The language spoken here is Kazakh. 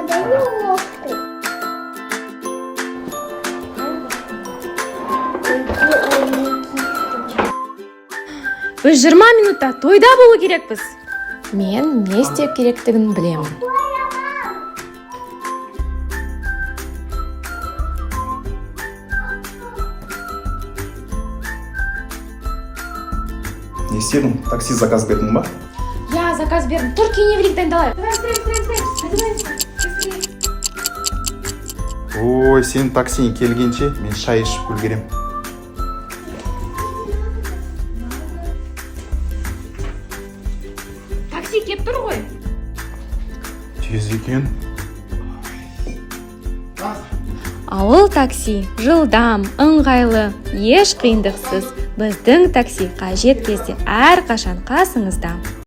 Мама, дай мне ложку. Біз 20 минутта тойда болу керекпіз. Мен не істеу керектігін білемін. Не істедің? Такси заказ бердің ба? Я заказ бердім. Тұр, киіне берейік, дайындалайық. Давай, быстрее, быстрее, быстрее. Одевайся. Быстрее. Ой, сен таксиң келгенше мен шай ішіп үлгерем. Такси кеп тұр ғой. Тез екен. Ауыл такси жылдам, ыңғайлы, еш қиындықсыз. Біздің такси қажет кезде әрқашан қасыңызда.